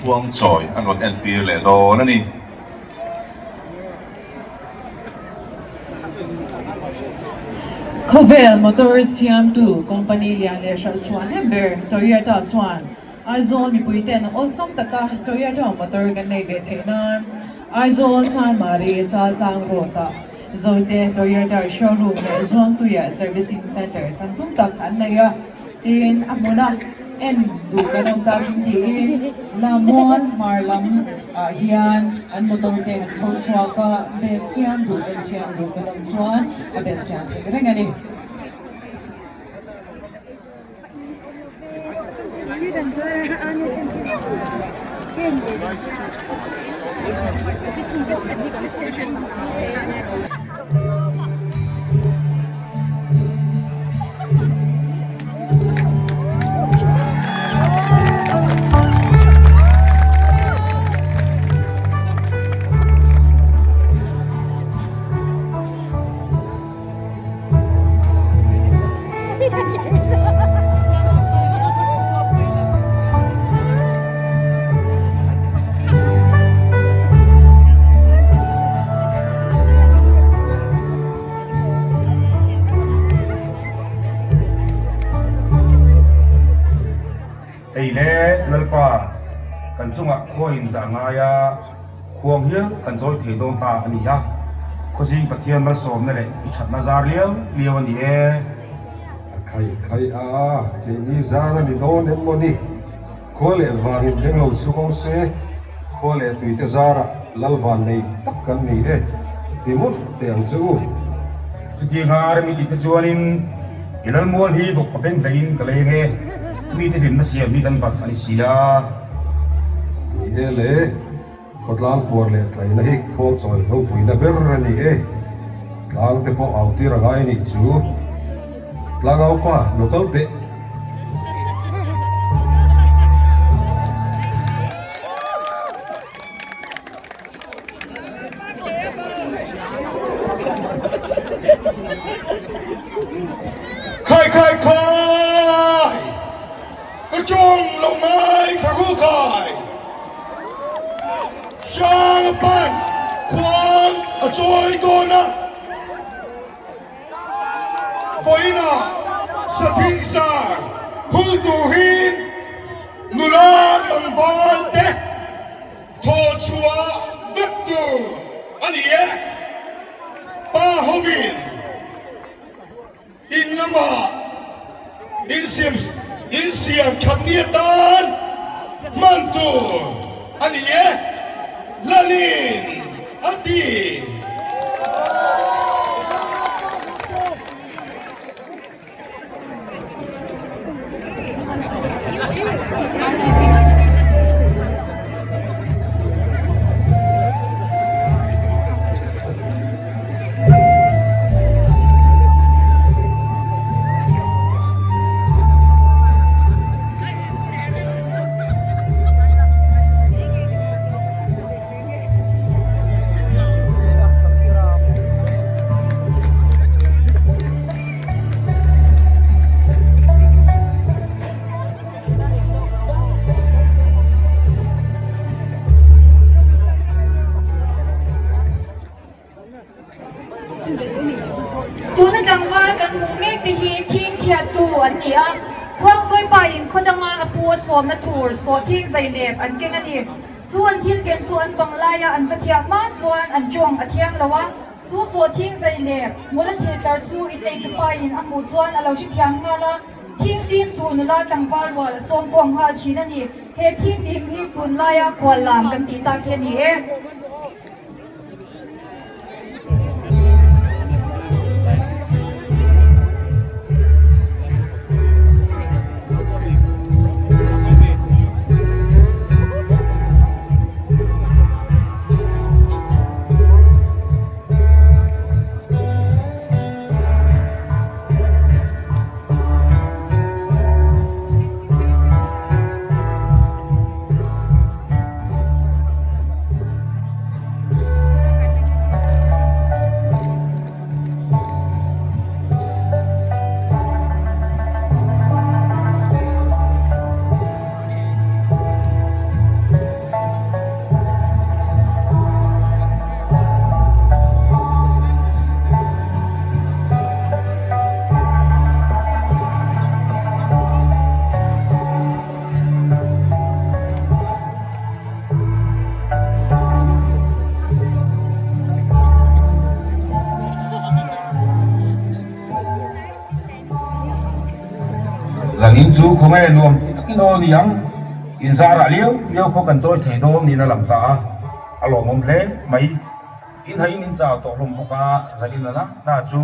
Khuangchawi an rawn entir leh dawn a ni. Khawvel motor siamtu company lian leh hralh chhuah hnem ber Toyota chuan Aizawl mipui ten awlsam taka Toyota motor kan nei ve theih nan Aizawl Chanmari Chaltlang Road ah Zote Toyota showroom leh Zuangtuia Servicing Centre changtlung tak an nei a. Tin, a hmuna en duh kan awm tak in tiin Lamual hmar lam ah hian an motor te an pho chhuak a, bel chiang duh en chiang duh kan awm chuan a bel chiang theih reng a ni. Hei le Lalpa, kan chungah khua in zah ngai a, khuang hial kan chawi thei dawn ta a ni a, Khawzing Pathian malsawmna leh i thatna zar liau liau a ni e. A khai khai a, keini zar a ni dawn em maw ni? Khua leh vangin beng lo chhuk awm se, khua leh tuite zarah lal van nei tak kan ni e, ti mawlh teh ang che u. Chutianga remi tihte chuanin i lalmual hi vawk pa beng hleiin ka leng e, mite hlimna siam hi kan bat a ni si a. Ni e le, khawtlang puar leh tlaina hi khuangchawi ropuina ber a ni e, tlang te pawh au tir a ngai a nih chu. Tlangaupa lo kal teh. Khai khai khai! Ka chawng lo mai kha ru khai! Hrang a pan khuang a chawi dawn a. Vawiinah Sathingsar hul turin nula tlangval te thaw chhuah vek tur a ni e. Pa hovin in lamah insiam that ni atan hman tur a ni e. Lalin a ti. Tuna tlangval kan hmuh mek te hi thing thiattu an ni a, Khuangsawipa in khaw danga a pu a sawmna tur sawhthing zailep an keng a ni. Chu an thil ken chu an bang laia an va thiah hma chuan an tawng a thiang lo a, chu sawhthing zailep mula thil tlar chu inneitupa in a hmuh chuan a lo hrethiam nghal a, thing dim tur nula tlangval rual a sawm pawh nghal thin a ni. He thing dim hi tunlaia khuallam kan tih tak hi a ni e. Zanin chu khawnge nuam ti takin aw ni ang, inzarah liau liau khaw kan chawi thei dawn niin a lang ta a, a lawmawm hle mai. Inhain in chau tawh hlawm bawk a, zanin a na chu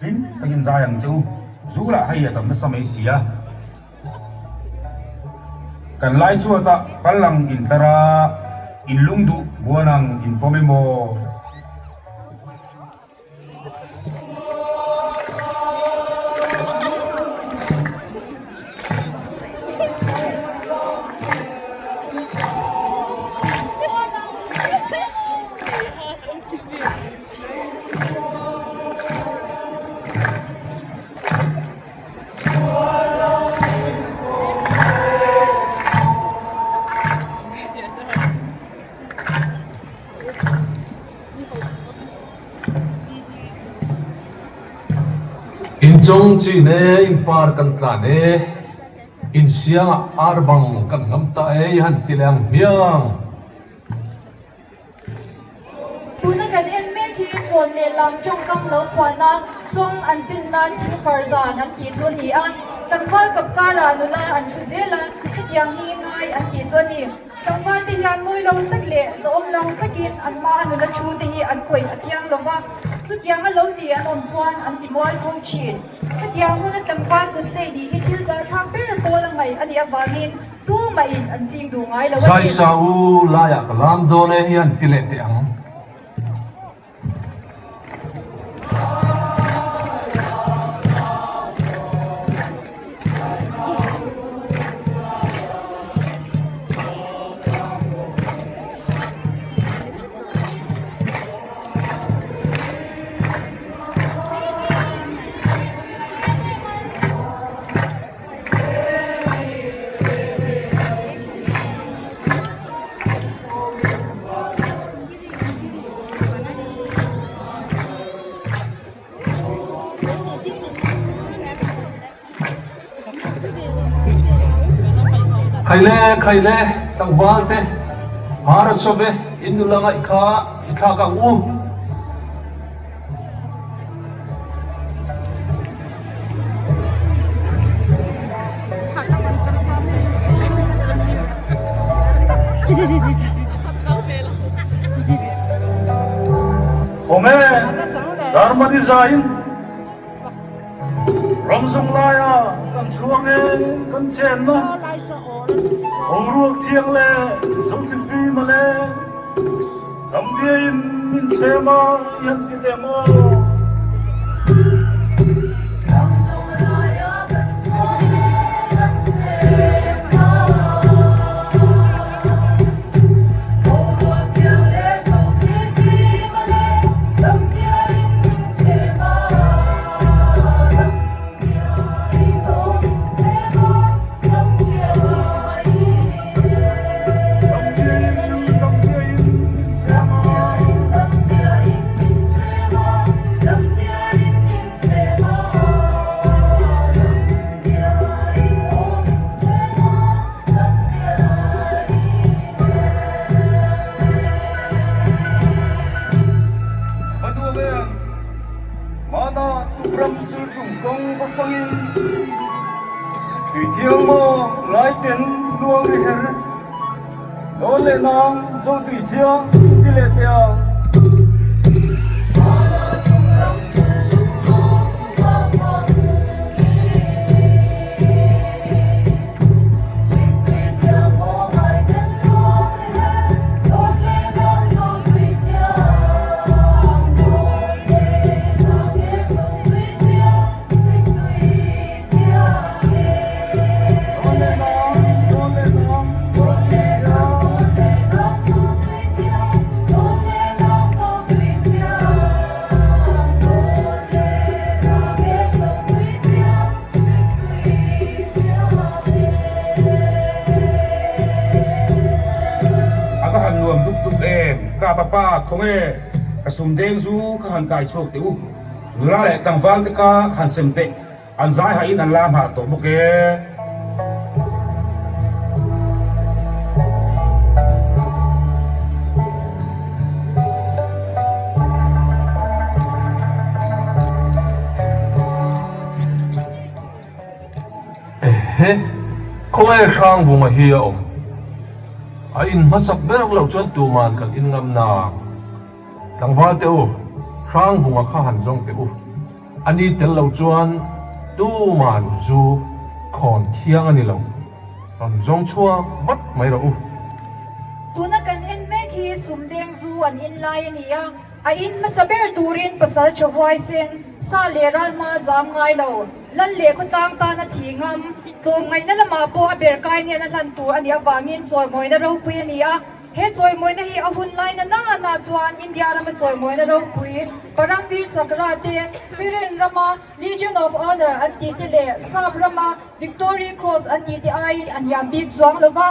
hlim takin zai ang che u, zu lah hei a tam nasa mai si a. Kan lai chhuatah pal ang intlar a, inlung duh buan ang inpawm emaw? In chawng chin e, in par kan tlan e, in siangah ar bang kan ngam ta e i han ti leh ang hmiang. Tuna kan en mek hi chawn leh lam tawngkam lo chhuahna chawng an chin nan thing far zan an tih chu a ni a, tlangval kap karah nula an thu zel a, hetiang hi ngai an tih chu a ni. Tlangval te hian mawi lo tak leh zahawm lo takin an hma a nula thu te hi an khawih a thiang lo va, chutiang a lo ti an awm chuan an ti mual tho thin. Hetiang huna tlangval kut hlei nih hi thil zarthlak ber pawl a ngaih a nih avangin Tumah in an ching duh ngai lo a ni. Zaisa u laiah ka lam dawn e hian ti leh teh ang. Khaile khaile tlangval te hmar a chawp e in nula ngaih kha i thlak ang u. Khawnge Dharmani zaiin ramzung laia kan chhuang e kan chenna boruak thiang leh Zothlifim a leng. Damdiaiin min chhem a, i han ti teh maw? Tui thiang maw ngai ten luang ri her Dawn leh nang zo tui thiang ti leh teh ang. A va han nuam dup dup em ka papa khawnge ka sum deng zu kha han kai chhuak teh u nula leh tlangval te kha han sem teh. An zai hahin an lam hah tawh bawk e. Ehe, khawnge Hrangvunga hi a awm? A in hmasak ber loh chuan tuman kan in ngam nang. Tlangval teh u, Hrangvunga kha han zawng teh u. A ni tel lo chuan tuman zu khawn thiang a ni lo. Rawn zawng chhuak vat mai rawh u. Tuna kan en mek hi sumdeng zu an in lai a ni a. A in hmasa ber turin pasal tha huaisen, sa leh ral hma zam ngai lo, lal leh khawtlang tana thi ngam, tlawmngaihna lamah pawh a ber kai hnen a hlan tur a nih avangin chawimawina ropui a ni a. He chawimawina hi a hun laina na na chuan India rama chawimawina ropui, Paramvir Chakra te, Firen rama Legion of Honour an tih te leh Sap rama Victory Cross an tih te aiin a hniam bik chuang lo va.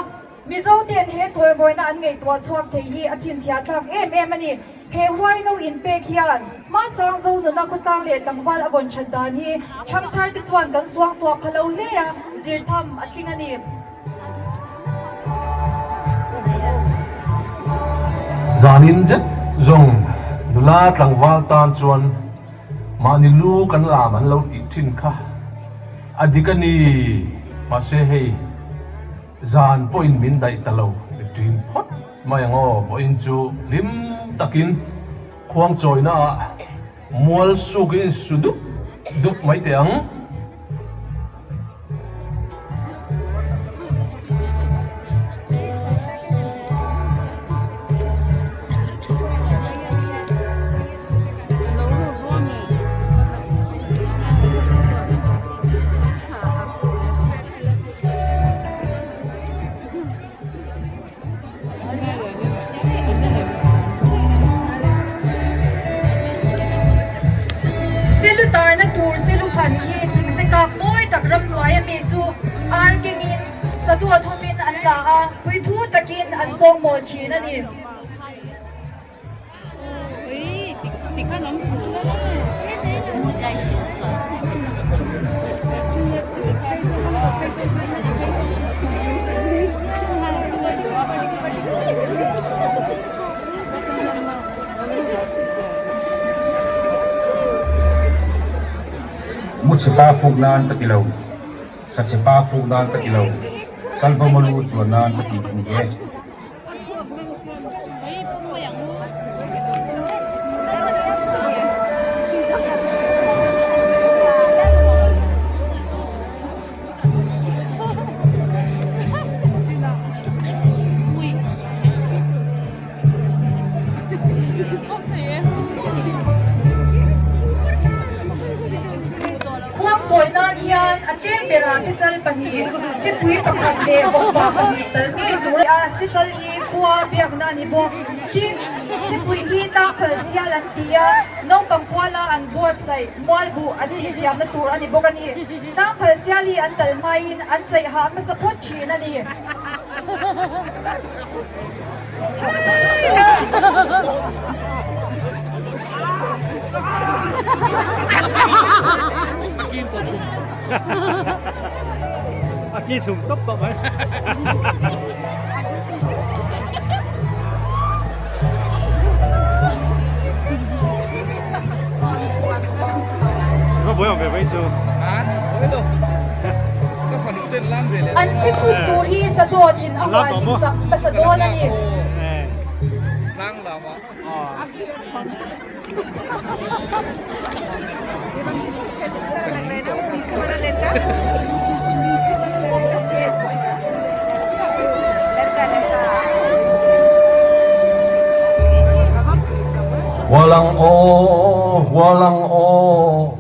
Mizo ten he chawimawina an ngaihtuah chhuak thei hi a chhinchhiah thlak em em a ni. He huaino inpek hian hmasang zo nuna khawtlang leh tlangval a vawn that dan hi ṭhangthar te chuan kan suangtuah pha lo hle a, zir tham a tling a ni. Zanin zet zawng nula tlangval tan chuan mahni lu kan lam an lo tih thin kha a dik a ni. Mahse hei zan pawhin min daih ta lo ṭin phawt mai ang aw. Vawiin chu hlim takin khuangchawina ah Mual sukin su dup dup mai teh ang. Silu tarna tur silu phan hi thingse kak mawi tak ramhnuai ami chu ar kengin saduat thawmin an la a, puithu takin an sawngmawl thin a ni. Muchhepa fuk nan ka ti lo, Sachepa fuk nan ka ti lo, Chalvawmalu chuan nan ka ti a ni e. Khuangchawi nan hian a tlem berah sichal pahnih, sipui pakhat leh vawkpa pahnih tal ngei tur a sichal hi khua biakna a ni bawk. Tin, sipui hi tlangphal sial an ti a, naupang kuala an buatsaih mualbuh an tihsiamna tur a ni bawk a ni. Tlangphal sial hi an tal hmain an chaih hah hmasa phawt thin a ni. An si chhut tur hi sadawt in a huan in sak hmasa dawn a ni. Hualang aw, hualang aw,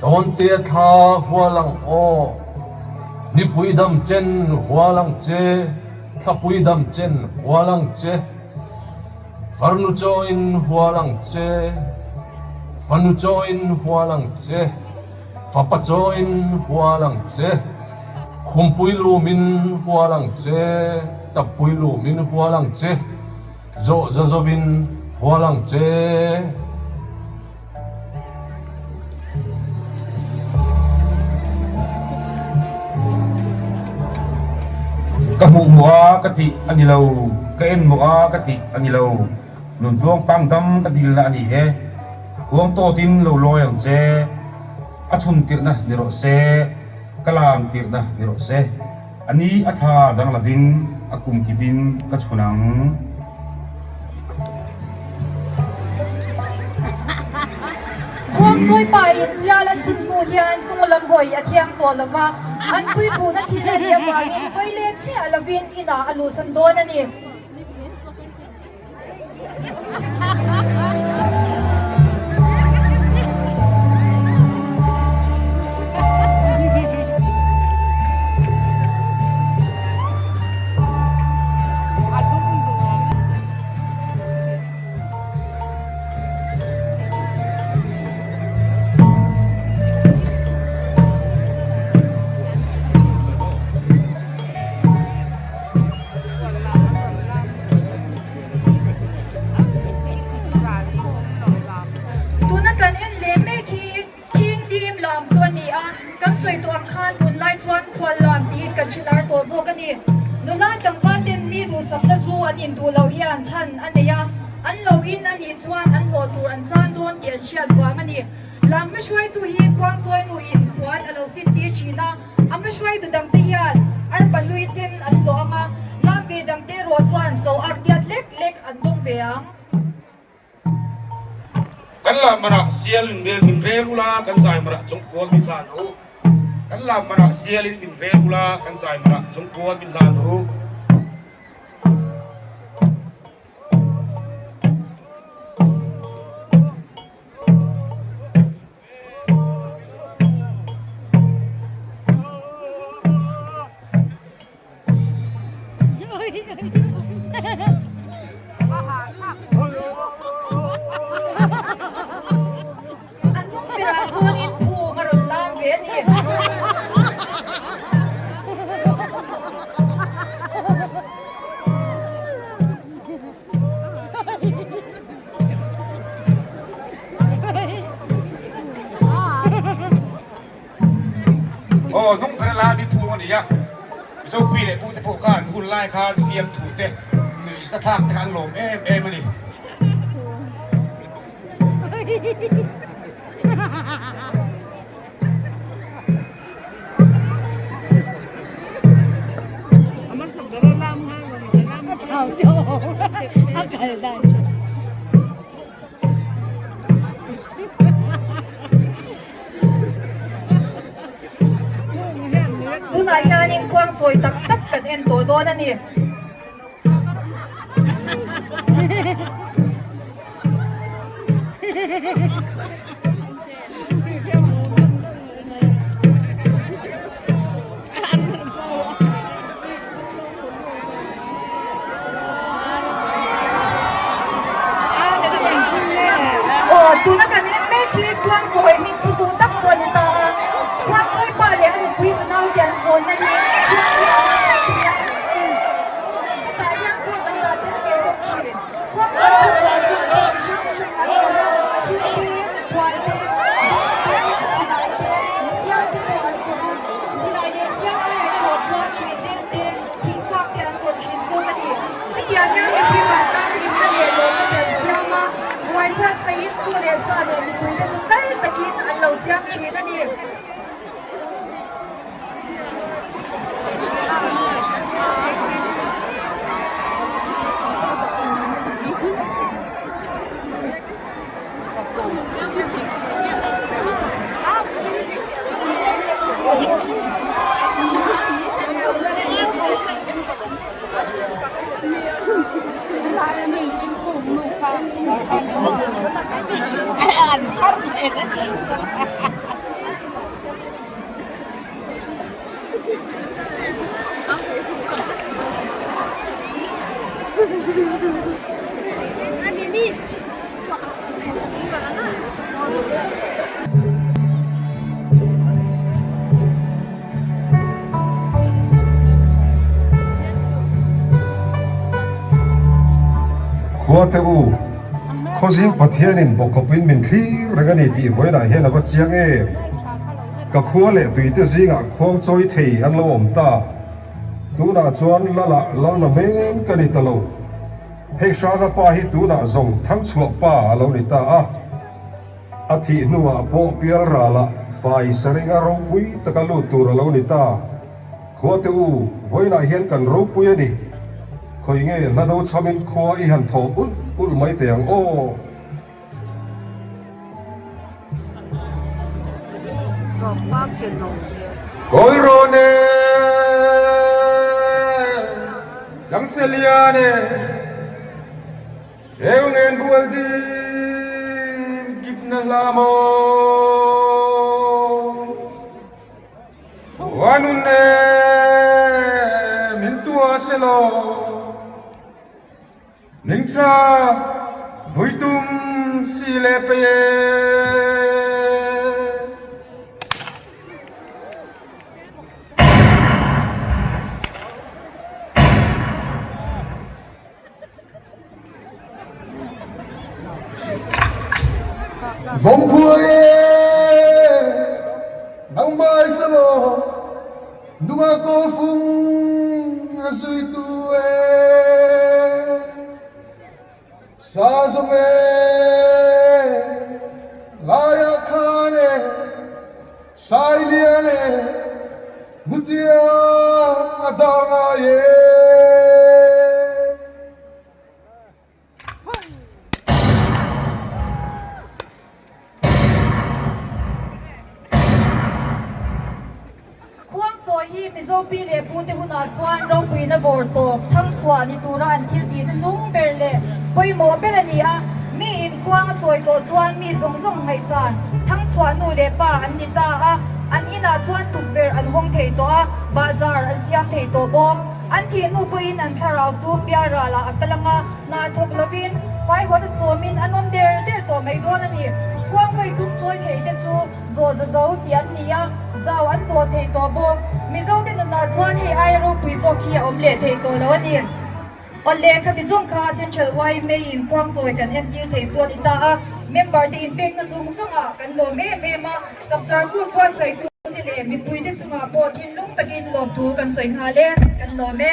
tawnte thla hualang aw, nipui dam chen hualang che, thlapui dam chen hualang che. Farnu chawiin hual ang che, fanu chawiin hual ang che, fapa chawiin hual ang che, khumpui lumin hual ang che, tappui lumin hual ang che, zawh za zawin hual ang che. Ka hmuh hmuh a ka tih a ni lo, ka en hmuh a ka tih a ni lo, Nuntluang pang dam ka dilna a ni e. Huang tawtin lo lawi ang che, a chhun tirhna ni rawh se. Ka lam tirhna ni rawh se. A ni a thla dang lovin a kum kipin ka chhun ang. Khuangchawi pa in sial a chhun hnu hian hnung lam hawi a thiang tawh lo va, an puithuna thil a nih avangin hawi let miah lovin inah a luhsan dawn a ni. Tuna kan en leh mek hi thing dim lam chu a ni a, kan sawi tawh ang khan tunlai chuan khual lam tiin kan hre lar tawh zawk a ni. Nula tlangval ten mi duhsakna zu an induh loh hian chhan a nei a, an lo in a nih chuan an hlawh tur an chan dawn tih an hriat vang a ni. Lam hmahruaitu hi Khuangchawi nuin puan a lo sin tir thin a. A hmahruaitu dangte hian arpa hlui sen an hlawh ang a, lam ve dangte erawh chuan chaw ak tiat lek lek an dawng ve ang. Kan lam marah sialin rel min rel ula kan zai marah chung puan min hlan u. Kan lam marah sialin min rel ula kan zai marah chung puan min hlan u. A hnung berah chuanin phung a rawn lam ve a ni. Aw hnung ber lai mi phung a ni a, Mizo pi leh pu te pawh khan hun lai khan fiamthu te nuih zathlak te kha an lawm em em a ni. Tunah hianin khuangchawi tak tak kan en tawh dawn a ni. Aw, tuna kan en mek hi Khuangchawi hming putu tak chu a ni ta a. Khuangchawi pa leh a nupui fanau te an zawnna hi Khuangchawi a Hetah hian khuang an dah tel ve bawk thin. Khuangchawi chhungkua chuan thil chi hrang hrang an vawrh a, ṭhi te, hual te, bawng te, silai te, sial te pawh an vawrh a. Silai leh sial aiah erawh chuan ṭhi zen te, thingfak te an vawrh thin zawk a ni. Hetiang hian mipui vantlang hlimna leh lawmna te an siam a, ruai buatsaihin chu leh sa leh mipuite chu tlai takin an lo siam thin a ni. Khua te u, Khawzing Pathianin bawkkawpin min thlir reng a ni tih vawiinah hian a va chiang em? Ka khua leh tuite zingah khuang chawi thei an lo awm ta. Tunah chuan Lala Lalna men ka ni ta lo. Hei Hranga pa hi tunah zawng Thangchhuah pa a lo ni ta a. A thih hnuah pawh pialralah fai saringa ropui taka lut tur a lo ni ta. Khua te u, vawiinah hian kan ropui a ni. Khawi nge hla do chhamin khua i han thawh ulh ulh mai teh ang aw. Kawlrawn e, Changselian e, Hreu ngen bual dim kipna hla maw. Huanun e, min tua selaw. Ningtha vuitum si le pe e. Vawngpui e, nangmah i selaw, nunga kawlfung a zuitu e. Sa zawng e, laiah khan e, Sailian e, Hnutiang a dar ngai e. Khuangchawi hi Mizo pi leh pu te hunah chuan ropuina vawr tawp thangchhuah ni tura an thil tih te nung ber leh pawimawh ber a ni a. Mi in khuang a chawi tawh chuan mi zawng zawng ngaihsan thangchhuah nu leh pa an ni ta a, an inah chuan tukverh an hawng thei tawh a, bahzar an siam thei tawh bawk. An thih hnu pawhin an thlarau chu pialralah a kal ang a, hna thawk lovin faihawn a chawmin an awm der der tawh mai dawn a ni. Khuang vawi thum chawi thei te chu zawh za zo tih an ni a, zau an tawh thei tawh bawk. Mizote nunah chuan hei aia ropui zawk hi a awm leh thei tawh lo a ni. Awle khati zawng kha Central yma in khuangchawi kan entir thei chu a ni ta a, member te inpekna zawng zawngah kan lawm em em a, chapchar kut buatsaih tu te leh mipui te chungah pawh thinlung takin lawmthu kan sawi nghal e, kan lawm e.